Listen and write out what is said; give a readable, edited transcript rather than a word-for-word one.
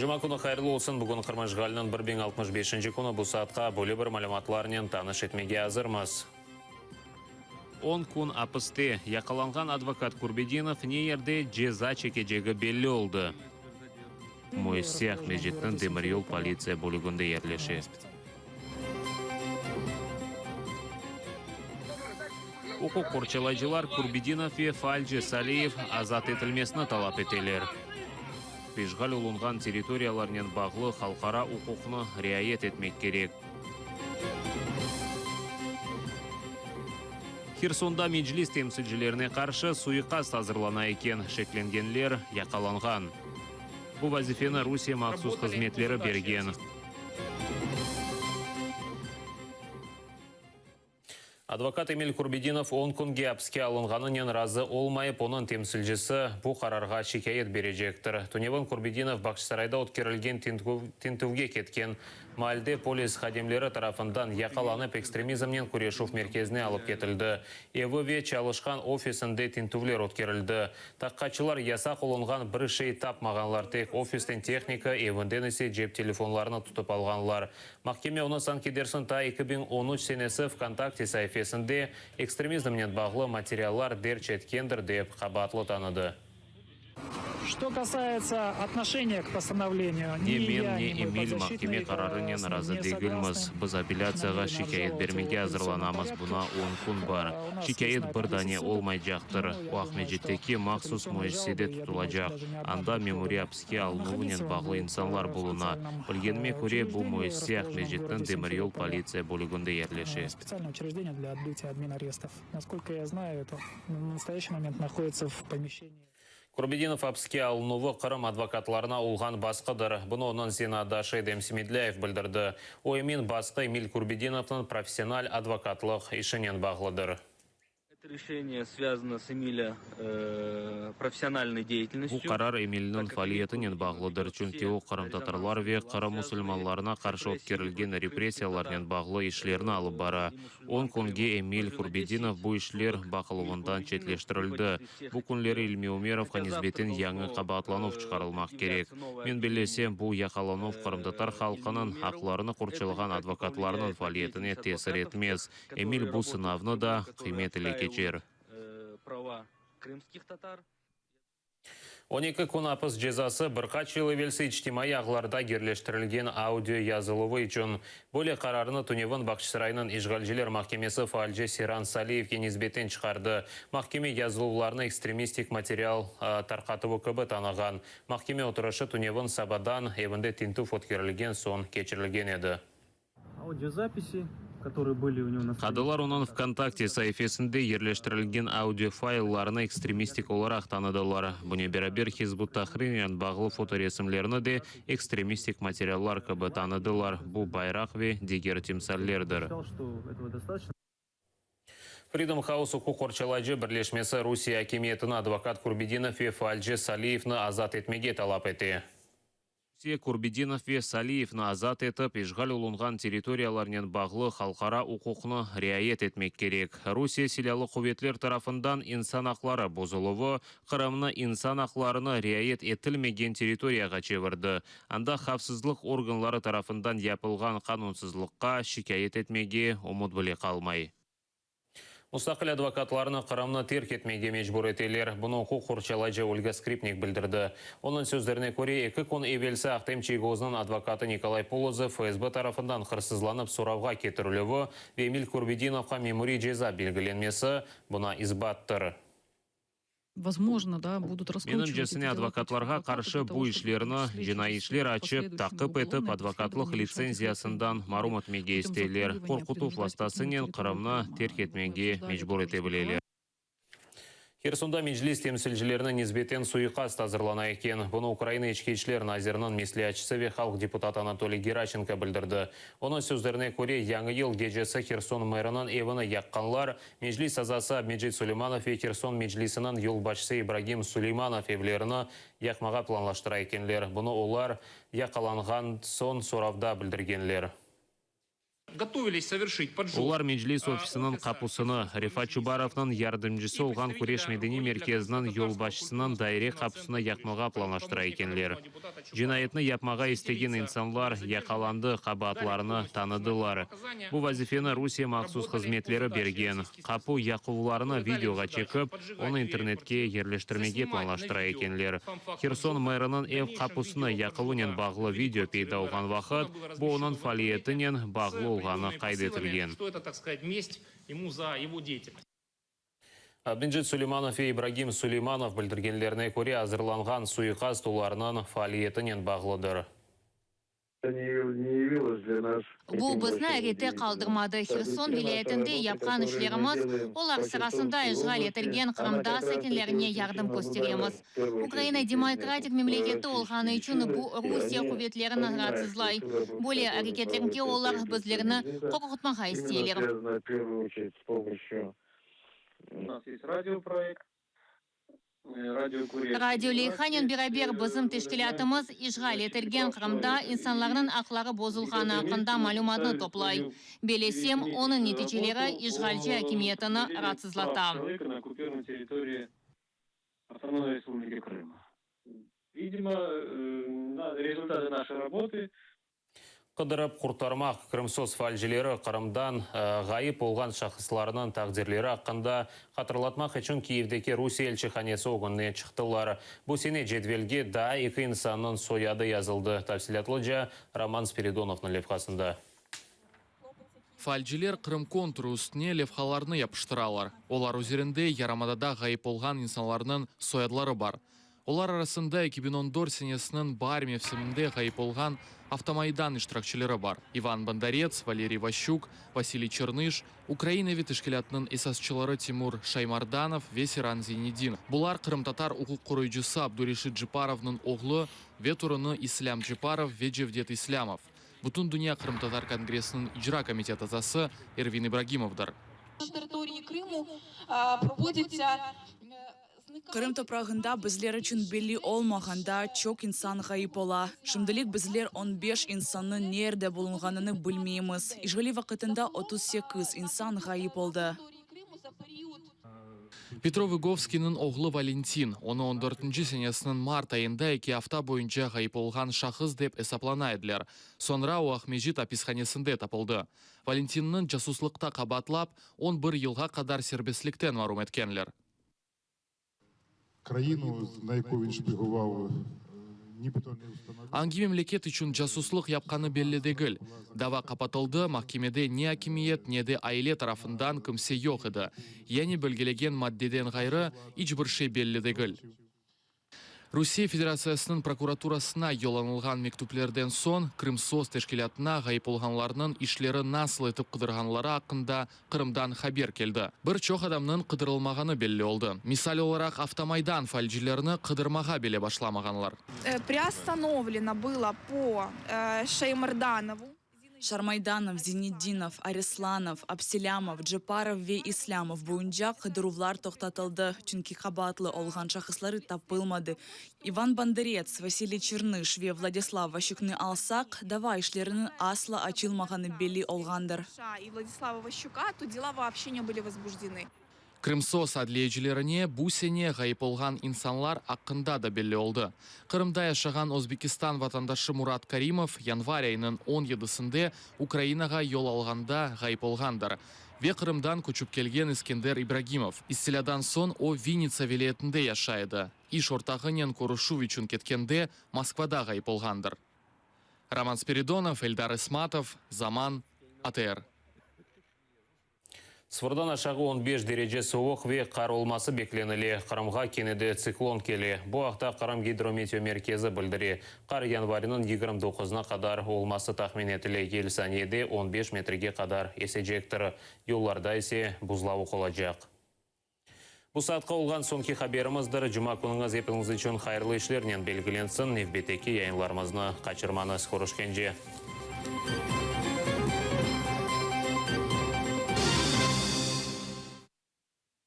Cuma künü hayırlı olsun! Bugün Qırım işğaliniñ 1065-inci künü, bu saatqa böyle bir malümatlarnen tanış etmege azırmız. On kün apiste yaqalanğan advokat Kurbedinov ne yerde ceza çekecegi belli oldı. Müessise Aqmescitniñ demiryol politsiya bölüginde yerleşe. Uquq qorçalayıcılar Kurbedinov ve faalci Saliyev azat etilmesini talap eteler. İşğal olunğan territoriyalarnen bağlı halqara uquqnı riayet etmek kerek. Hersonda Meclis temsilcilerine qarşı suiqast azırlana eken, şeklengenler yaqalanğan. Bu vazifeni Rusiye mahsus hızmetleri bergen. Advokat Emil Kurbedinov on künge apiske alınğanınen razı olmayıp, onıñ temsilcisi bu qararğa şikâyet berecektir. Tünevin Kurbedinov Bağçasarayda ötkerilgen tintüvge ketken maalde polis hadimleri tarafından yaqalanıp, ekstremizmnen küreşüv merkezine alıp ketildi. Evi ve çalışqan ofisinde tintüvler ötkerildi. Taqiqatçılar yasaq olunğan bir şey tapmağanlar, tek ofisten tehnika, evinden ise cep telefonlarını tutıp alğanlar. Mahkeme onı sanki dersiñ ta 2013 senesi VKontakte saifesinde ekstremizmnen bağlı materiallar derc etkendir dep qabaatlı tanıdı. Что касается отношения к постановлению, Ne men, ne Emil mahkeme qararınen razı degilmiz. Biz apellâtsiyağa şikâyet bermege azırlanamız, buña on kün bar. Şikâyet bir dane olmaycaqtır. O, Aqmescitteki mahsus müessisede tutulacaq, anda memuriy apiske alınuvınen bağlı insanlar buluna. Bilgenime köre, bu müessise Aqmescitniñ demiryol politsiya bölüginde yerleşe. Kurbedinov apiske alınuvı Qırım advokatlarına olğan basqıdır. Bunı onıñ zenaatdaşı Edem Semedlâyev bildirdi. O emin, basqı Emil Kurbedinovnıñ professional advokatlıq işinen bağlıdır. Bu qarar Emilniñ faaliyetinen bağlıdır, çünki o, qırımtatarlar ve Qırım musulmanlarına qarşı ötkerilgen repressiyalarnen bağlı işlerni alıp bara. On künge Emil Kurbedinov bu işler baqıluvından çetleştirildi. Bu künleri İlmi Umerovğa nisbeten yañı qabaatlanuv çıqarılmaq kerek. Men bellesem, bu yaqalanuv qırımtatar halqınıñ aqlarını qorçalağan advokatlarnıñ faaliyetine tesir etmez. Emil bu sınavnı da qıymet ile keçer. 12 kün apis cezası bir qaç yıl evelsi içtimaiy ağlarda yerleştirilgen audio yazıluvı içün. Böyle qararnı tünevin Bağçasaraynıñ işğalciler mahkemesi faalci Seyran Saliyevge nisbeten çıqardı. Mahkeme yazıluvlarnı ekstremistik material tarqatuvı kibi tanığan. Mahkeme oturışı tünevin sabadan evinde tintüv ötkerilgen soñ keçirilgen edi. Qadılar onıñ VKontakte saifesinde yerleştirilgen audio fayllarını ekstremistik olaraq tanıdılar. Bunen beraber, Hizb ut-Tahrirnen bağlı fotoresimlerni de ekstremistik materiallar kibi tanıdılar, bu bayraq ve diger timsallerdir. Freedom House uquq qorçalayıcı birleşmesi Rusiye akimiyetini advokat Kurbedinov ve faalci Saliyevni azat etmege talap ete. Rusiye Kurbedinov ve Saliyevni azat etip, işğal olunğan territoriyalarnen bağlı halqara uquqnı riayet etmek kerek. Rusiye Silâlı quvetler tarafından insan aqları bozuluvı Qırımnı insan aqlarını riayet etilmegen territoriyağa çevirdi, anda havfsızlıq organları tarafından yapılğan qanunsızlıqqa şikâyet etmege ümüt bile qalmay. Mustaqil advokatlarnı Qırımnı terk etmege mecbur eteler. Bunı uquq qorçalayıcı Olga Skripnik bildirdi. Onıñ sözlerine köre, eki kün evelsi Ahtem Çiygoznıñ advokatı Nikolay Polozov FSB tarafından hırsızlanıp soravğa ketirilüvi ve Emil Kurbedinovğa memuriy ceza belgilenmesi buña isbattır. Menimcesine, advokatlarğa qarşı bu işlerni, cinaiy işler açıp, taqip etip, advokatlıq litsenziyasından marum etmege isteyler, qorqutuv vastasınen Qırımnı terk etmege mecbur ete bileler. Hersonda Meclis temsilcilerine nisbeten suiqast azırlana eken. Bunı Ukraina İçki işler naziriniñ mesleatçısı ve halq deputatı Anatoliy Geraçenko bildirdi. Onıñ sözlerine köre, Yañı yıl gecesi Herson meriniñ evini yaqqanlar, Meclis azası Abmecit Suleymanov ve Herson Meclisiniñ yolbaşçısı İbragim Suleymanov evlerini yaqmağa planlaştıra ekenler. Bunı olar yaqalanğan soñ soravda bildirgenler. Olar Meclis ofisiniñ qapusını, Refat Çubarovnıñ yardımcısı olğan Küreş medeniy merkeziniñ yolbaşçısınıñ daire qapusını yaqmağa planlaştıra ekenler. Cinayetni yapmağa istegen insanlar yaqalandı, qabaatlarını tanıdılar. Bu vazifeni Rusiye mahsus hızmetleri bergen. Qapu yaquvlarını videoğa çekip, onı internetke yerleştirmege planlaştıra ekenler. Herson meriniñ ev qapusını yaquvınen bağlı video peyda olğan vaqıt, bu onıñ faaliyetinen bağlı olğanı qayd etilgen. Abmecit Suleymanov ve İbragim Suleymanov bildirgenlerine köre, azırlanğan suiqast olarnıñ faaliyetinen bağlıdır. Bu bizni ayrette qaldırmadı. Herson vilâyetinde yapqan işlerimiz, olar sırasında işğal etilgen Qırımda sakinlerine yardım kösteremiz. Ukraina demokratik memleketi olğanı içün bu Rusiye quvetlerini raatsızlay. Böyle areketlerge olar bizlerni qorqutmağa isteyler. Radio leyhanen beraber bizim teşkilâtımız işğal etilgen Qırımda insanlarnıñ aqları bozulğanı aqqında malümatnı toplay. Bellesem, onıñ neticeleri işğalci akimiyetini raatsızlata. Qıdırıp qurtarmaq Krımsos faalcileri Qırımdan ğayıp olğan şahıslarnıñ taqdirleri aqqında hatırlatmaq içün Kiyevdeki Rusiye elçihanesi ögüne çıqtılar. Bu sene cedvelge daa eki insannıñ soyadı yazıldı. Tafsilâtlıca Roman Spiridonovnıñ levhasında. Faalciler Qırım konturı üstüne levhalarnı yapıştıralar. Olar üzerinde yarımadada ğayıp olğan insanlarnıñ soyadları bar. Olar arasında 2014 senesiniñ baar mevsiminde ğayıp olğan Avtomaydan iştirakçileri bar, İvan Bondarets, Valeriy Vaşçuk, Vasiliy Çernış, Ukrain evi teşkilâtınıñ esasçıları Timur Şaymardanov ve Seyran Zeynedinov. Bular qırımtatar uquq qoruyıcısı Abdureşit Ceparovnıñ oğlu ve torunı İslâm Ceparov ve Cevdet İslâmov, Bütündünya qırımtatar kongressiniñ icra komitet azası Ervin İbragimovdır. Qırım toprağında bizler içün belli olmağan daa çoq insan ğayıp ola. Şimdilik bizler on beş insannıñ nerde bulunğanını bilmeymiz. İşğalli vaqıtında 38 insan ğayıp oldı. Petro Vıgovskiyniñ oğlu Valentin, onı on dörtünci senesiniñ mart ayında eki afta boyunca ğayıp olğan şahıs dep esaplana ediler. Soñra o Aqmescit apishanesinde tapıldı. Valentinniñ casuslıqta qabaatlap, on bir yılğa qadar serbestlikten marum etkenler. Angi memleket içün casuslıq yapqanı belli degil. Dava qapatıldı, mahkemede ne akimiyet, ne de aile tarafından kimse yoq edi. Yani belgilegen maddeden ğayrı, iç bir şey belli degil. Rusiye Federatsiyasınıñ prokuraturasına yollanılğan mektüplerden soñ, Krımsos teşkilâtına ğayıp olğanlarnıñ işleri nasıl etip qıdırğanları aqqında Qırımdan haber keldi. Bir çoq adamnıñ qıdırılmağanı belli oldı. Misal olaraq, Avtomaydan faalcilerini qıdırmağa bile başlamağanlar. Priostanovrleno bylo po Şaymardanovу. Şarmaydanov, Zinetdinov, Arislanov, Abselâmov, Ceparov ve İslâmov boyunca qıdıruvlar toqtatıldı, çünki qabaatlı olğan şahısları tapılmadı. İvan Bondarets, Vasiliy Çernış ve Vladislav Vaşçuknı alsaq, dava işleriniñ asla açılmağanı belli olğandır. И Vladislava Vaşçuka, то дела вообще не были возбуждены. Krımsos adliyecilerine bu sene ğayıp olğan insanlar aqqında da belli oldı. Qırımda yaşağan Özbekistan vatandaşı Murat Karimov yanvar ayınıñ on yedisinde Ukrainağa yol alğanda ğayıp olğandır. Ve Qırımdan köçip kelgen İskender İbragimov. İstilâdan soñ o Vinnitsa vilâyetinde yaşay edi. İş ortağınen körüşüv içün ketkende Moskvada ğayıp olğandır. Roman Spiridonov, Eldar Ismatov, Zaman, ATR. Sıfırdan aşağı 15 derece suvuq ve qar olması beklenile. Qırımğa kene de tsiklon kele. Bu aqta Qırım gidrometeomerkezi bildire. Qar yanvarınıñ 29-na qadar olması tahmin etile. Yel saniyede 15 metrge qadar esecektir. Yollarda ise buzlavuq olacaq. Bu saatqa olğan soñki haberimizdir. Cuma künüñiz epiñiz içün hayırlı işlernen belgilensin. Nevbetteki yayınlarımıznı qaçırmañız. Körüşkence.